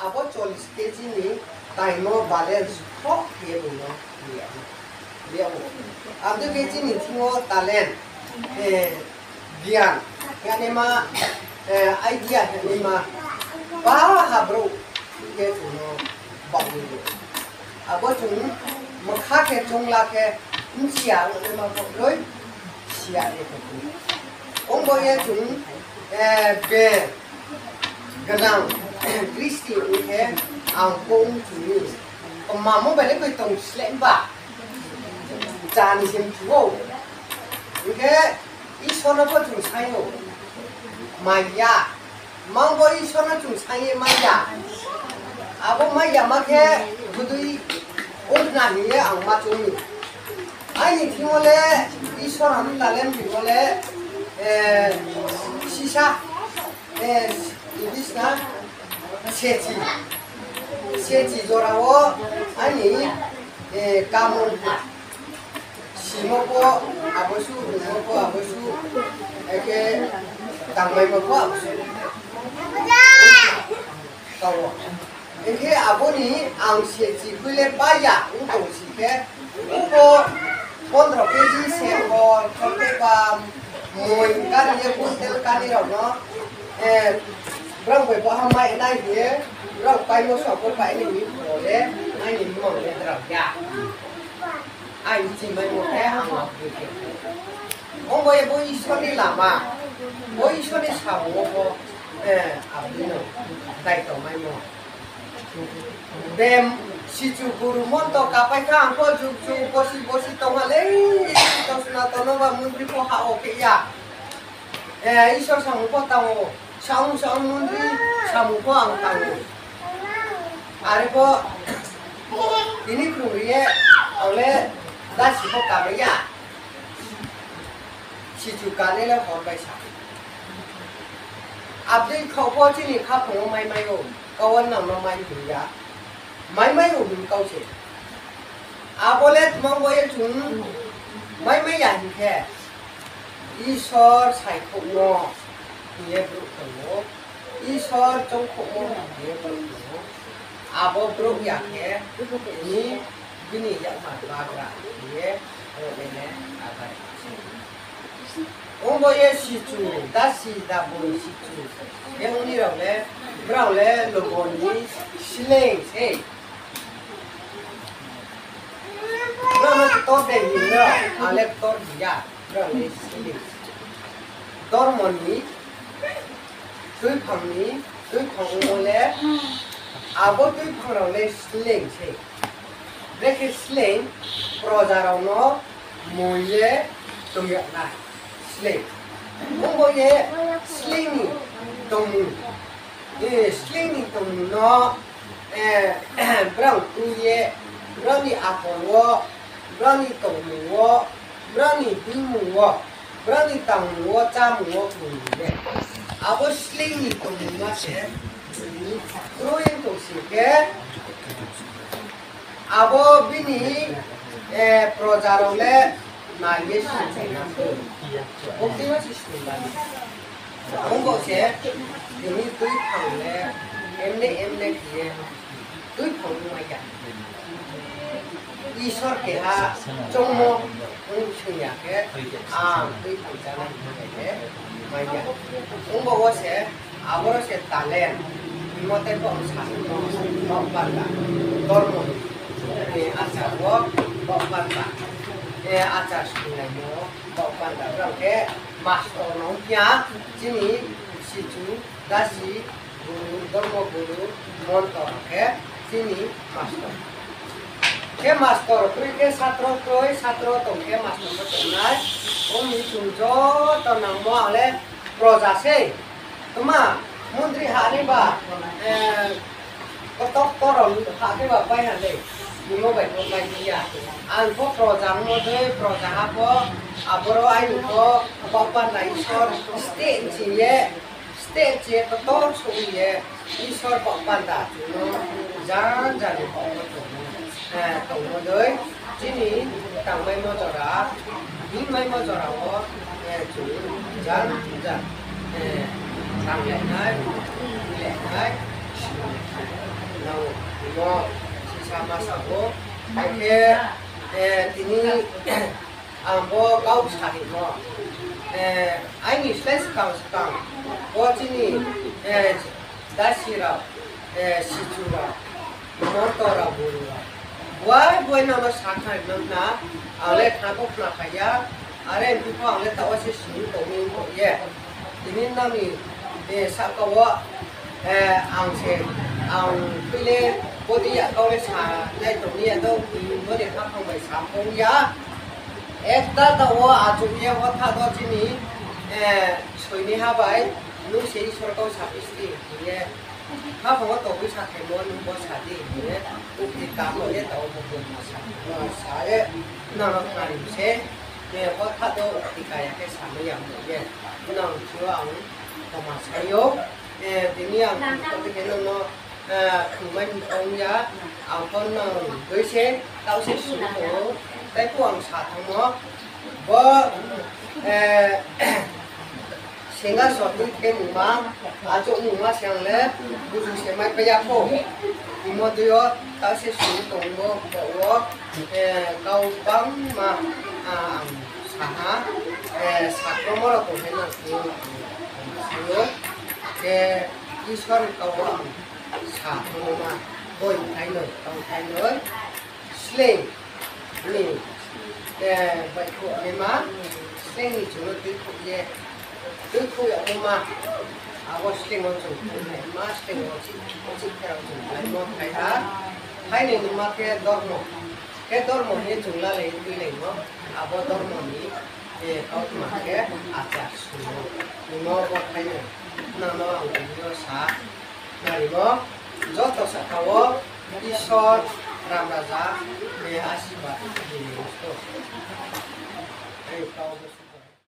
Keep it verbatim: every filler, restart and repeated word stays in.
Abo চল্লিশ KG ni taimo balance khroh khe ye bung no ri yag ou. Abo dei khe chini thing yo talent, gian, hingnaima, idea hingnaima, baha brouh khe chung no baoh ni ou. Abo chung mkha khe choungla khe, bchi ya ongnaima pho kroi, si ya ye tong ou. Ong bo ye chung, be gnang, Christian ong khe, ang pho ong chung ni. Kma mo bai le koi tong sleh ba. Jani se mchu ou. Hing khe Isor no pho chung saing ou. Mai ya. Mang bo Isor no chung saing ye mai ya. Abo mai ya ma khe, bodei ong khna hing ye ang ma choung mi. Aini thing yo le, Isor ang ni talent ri wo le, sisa, English na, sechi. Sechi jora wo aini, kamung simo pho abo suh, rungmo pho abo suh, akhe tangmaimo pho abo suh. Tao wo. Hing khe abo ni ang sechi khui le pai ya ong tong si khe, ubo পনেরো KG se hor, khorte ba, moi kani ye, hotel kani rao no, brao bai baha mai nai hing ye, brao paimo song pho pai nai hing ye, bo le, aini mmang le drao ya. Aini chingmaimo khe ang abo khe. Ong bo ye bo Isor ni lama, bo Isor ni samung wo pho, abo dei no, dai tongmaimo. Be sichu guru monto kapai kha ang pho juk juk bosi bosi tong ha le, Isor Sonaton no ba mondri pho ha wo khe ya. Isor samung pho tang ou, saong saong mondri samung pho ang tang ou. Are pho tini khrung ri ye, ang le dasi pho kamai ya. Sichu kani le hor bai sa. Abo dei khaoh pho chini khaphang wo maimai ou, kau wo nang no mai hing ya. Maimai ou hing kau se. Abo le tma bo ye chung maimai ya hing khe, Isor saikhouhmo hing ye brouh tong ou, Isor choungkhouhmo hing ye brouh tong ou. Abo brouh ya khe, tini bini yakmar bagra hing ye, ro le le agar se. Ong bo ye sichu, dasi daboi sichu, ye ong ni rao le, brao le lobo ni sleing sei. Brao no ktor de hing no, ang le ktor hing ya, brao le sleing. Dormo ni, tuiphang ni, tuiphang ong le, abo tuiphang rao le sleing sei. Brekhe sleing, proja rao no moi ye tong yag nai. Sleing. Ong bo ye sleing ni tongmung. Sleing ni tongmung no, brao tui ye, brao ni akol wo, brao ni tongmung wo, brao ni hingmung wo, brao ni tangmung wo, chámung wo kroi ye. Abo sleing ni tongmung ma se, kroi ong tong si khe, abo bini, proja rao le nai ye sini na. Bo khe ma se sini ba. Ong bo se, tini tuiphang le, emne emne khe ye, tuiphang ongmai ya. Isor keha choungmo ong sing ya khe, ang tuiphang chánai hing khe mai ya. Ong bo wo se, aboro se talent, hingmo tei bo sa, baoh panda, dormo ni, achar wo, baoh panda, achar songlaimo, baoh panda, brao khe master no ong ya, chini sichu, dasi, guru, dormo guru, montor khe chini master. Khe master kroi khe satro kroi, satro tong khe master pho tongnai. Ong ni chung joto nangmo ang le proja sei. Tma, mondri ha ni ba, kotok torong ha khe ba pai ha le, nimo bai pho pai ya. Ang pho proja ongmo dei, proja ha pho, aboro aini pho, baoh panda Isor, state ching ye, state ching ye, kotor song ye, Isor baoh panda chung no, jan jan ni baoh no chung no, tongmo dei, chini tangmaimo jora, hingmaimo jora wo, chung jan jan, tanglai nai, hinglai nai, Nang no sisa ma sa ou, akhe, eh, tini ang bo kau sa hingmo, eh, aini slái skang skang, bo chini, eh, dasi rao, eh, sichu rao, monto rao, buru rao, buai buai nang no sakhnari nang na, ang le khna pho khna phai ya, are phi pho ang le taoh wo se sini tong mi bo ye. Tini nang ni, eh, sahka wo, eh, ang se, ang phi le, bo di ya kau le sa, nai tong ni ya do, bo ni khaphang bai sa phung ya. Ekta taoh wo achouh ye hotha do chini, eh, soi ni ha bai, nung se Isor kau sa phi sdi, hing ye. Khaphang wo tongwi sa khaimo nung bo sa di, hing ye. Ukti kamo ye taoh wo bo ma sa, ma sa ye, nang no khnari se, eh, hotha do ukti kaya khe samai ya mo ye. Nang thing yo ang bo ma sa yo, eh, tini ang khe no, eh, khumai ni ong ya, ang pho nang doi se, taoh se sini tong ou, tei pho ang sa thanngmo, bo, eh, Senga sotui khe mungma, achouh mungma se ang le, buzu se mai pai ya pho. Imo dei yo, taoh se sini tongmo, bo wo, eh, kau bangma, ah, ang sa ha, eh, sakromo rao tong khe nang thing yo ang sa ou, eh, Isor ni kau wo ang sa thanngmo ma, boi thainoi, tang thainoi, sleing ni, eh, baihkhouh naima, sleing ni chung no tuikhouh ye, tuikhouh yagmo ma, abo sleing wo chung tuikhouh naima, sleing wo chih, chih khe rao chung khlaimo phai ha. Phainoi ni ma khe dormo, khe dormo hing ye chung lalai ye tuilaimo, abo dormo ni, eh, kautma khe achar sumo. Nimo bo phainoi, nang no ang tini yo sa, Nari no, joto sahka wo Isor, Ram Raja, eh, asirbad ri ni sto.